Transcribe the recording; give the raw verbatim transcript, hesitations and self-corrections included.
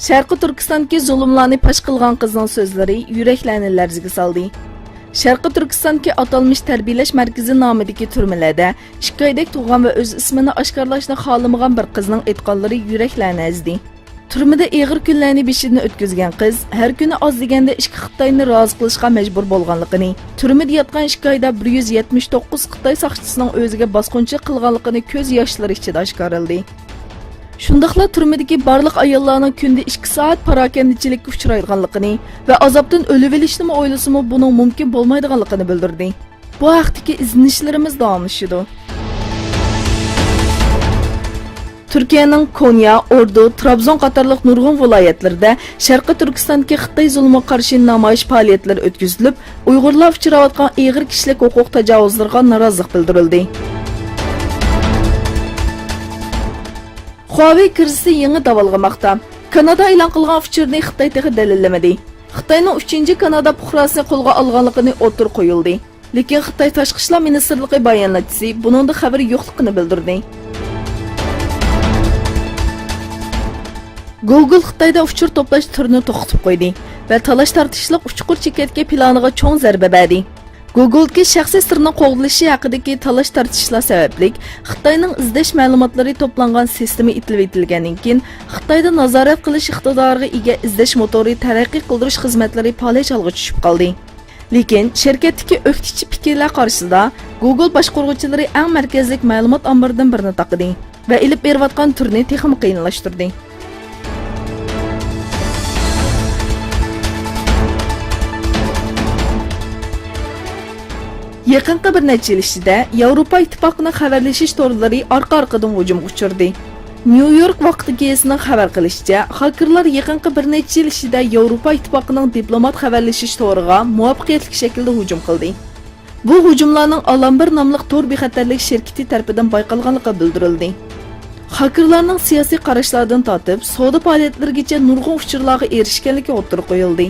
شەرقىي تۈركىستاندىكى زۇلۇملارنى پاش قىلغان قىزنىڭ سۆزلىرى يۈرەكلەرنى لەرزىگە سالدى. شەرقىي تۈركىستاندىكى ئاتالمىش تەربىيەلەش مەركىزى نامىدىكى تۈرمىلەردە ئىككى ئايدەك تۇغقان ۋە ئۆز ئىسمىنى ئاشكارىلاشنى خالىمىغان بىر قىزنىڭ ئېيتقانلىرى يۈرەكلەرنى ئەزدى. تۈرمىدە ئېغىر كۈنلەرنى بېشىدىن ئۆتكۈزگەن قىز ھەر كۈنى ئاز دېگەندە ئىككى خىتاينى رازى قىلىشقا مەجبۇر بولغانلىقىنى، تۈرمىدە ياتقان ئىككى ئايدا بىر يۈز يەتمىش توققۇز خىتاي ساقچىسىنىڭ ئۆزىگە باسقۇنچىلىق قىلغانلىقىنى كۆز ياشلىرى ئىچىدە ئاشكارىلىدى. شۇنداقلا تۈرمىدىكى بارلىق ئاياللارنىڭ كۈندە ئىككى سائەت پاراكەندىچىلىككە ئۇچرايدىغانلىقىنى ۋە ئازابتىن ئۆلۈۋېلىشنىمۇ ئويلىسىمۇ بۇنىڭ مۇمكىن بولمايدىغانلىقىنى بىلدۈردى. بۇ ھەقتىكى ئىزدىنىشلىرىمىز داۋاملىشىدۇ. تۈركىيەنىڭ كونيا، ئوردۇ، ترابزون قاتارلىق نۇرغۇن ۋىلايەتلىرىدە شەرقىي تۈركىستاندىكى خىتاي زۇلۇمىغا قارشى نامايىش پائالىيەتلىرى ئۆتكۈزۈلۈپ، ئۇيغۇرلار ئۇچراۋاتقان ئېغىر كىشىلىك ھوقۇق تاجاۋۇزلىرىغا نارازىلىق بىلدۈرۈلدى. خۇاۋېي كىرىزىسى يېڭى داۋالغىماقتا. كانادا ئېلان قىلغان ئۇچۇرنى خىتاي تېخى دەلىللىمىدى. خىتاينىڭ ئۈچىنچى كانادا پۇقراسىنى قولغا ئالغانلىقىنى ئوتتۇرىغا قويۇلدى. لېكىن خىتاي تاشقى ئىشلار مىنىستىرلىقى باياناتچىسى بۇنىڭدا خەۋىرى يوقلۇقىنى بىلدۈردى. گوگول خىتايدا ئۇچۇر توپلاش تۈرىنى توختىتىپ قويدى ۋە تالاش-تارتىشلىق ئۇچقۇر چېكەتكە پىلانىغا چوڭ زەربە بەردى. گوگولدىكى شەخسىي سىرنىڭ قوغدىلىشى ھەققىدىكى تالاش-تارتىشلار سەۋەبلىك، خىتاينىڭ ئىزدەش مەلۇماتلىرى توپلانغان سىستېما ئېتىلىۋېتىلگەندىن كېيىن، خىتايدا نازارەت قىلىش ئىقتىدارىغا ئىگە ئىزدەش موتورى تەرەققىي قىلدۇرۇش خىزمەتلىرى پالەچ ھالغا چۈشۈپ قالدى. لېكىن شىركەتتىكى ئۆكتىچى پىكىرلەر قارشىسىدا، گوگول باشقۇرغۇچىلىرى ئەڭ مەركەزلىك مەلۇمات ئامبىرىدىن بىرىنى تاقىدى ۋە ئېلىپ بېرىۋاتقان تۈرنى تېخىمۇ قىيىنلاشتۇردى. يېقىنقى بىر نەچچە يىل ئىچىدە ياۋروپا ئىتتىپاقىنىڭ خەۋەرلىشىش تورلىرى ئارقا-ئارقىدىن ھۇجۇمغا ئۇچرىدى. نيۇ يورك ۋاقتى گېزىتىنىڭ خەۋەر قىلىشىچە، خاكېرلار يېقىنقى بىر نەچچە يىل ئىچىدە ياۋروپا ئىتتىپاقىنىڭ دىپلومات خەۋەرلىشىش تورىغا مۇۋەپپەقىيەتلىك شەكىلدە ھۇجۇم قىلدى. بۇ ھۇجۇملارنىڭ ئالامبىر ناملىق تور بىخەتەرلىك شىركىتى تەرىپىدىن بايقالغانلىقى بىلدۈرۈلدى. خاكېرلارنىڭ سىياسىي قاراشلاردىن تارتىپ، سودا پائالىيەتلىرىگىچە نۇرغۇن ئۇچۇرلارغا ئېرىشكەنلىكى ئوتتۇرىغا قويۇلدى.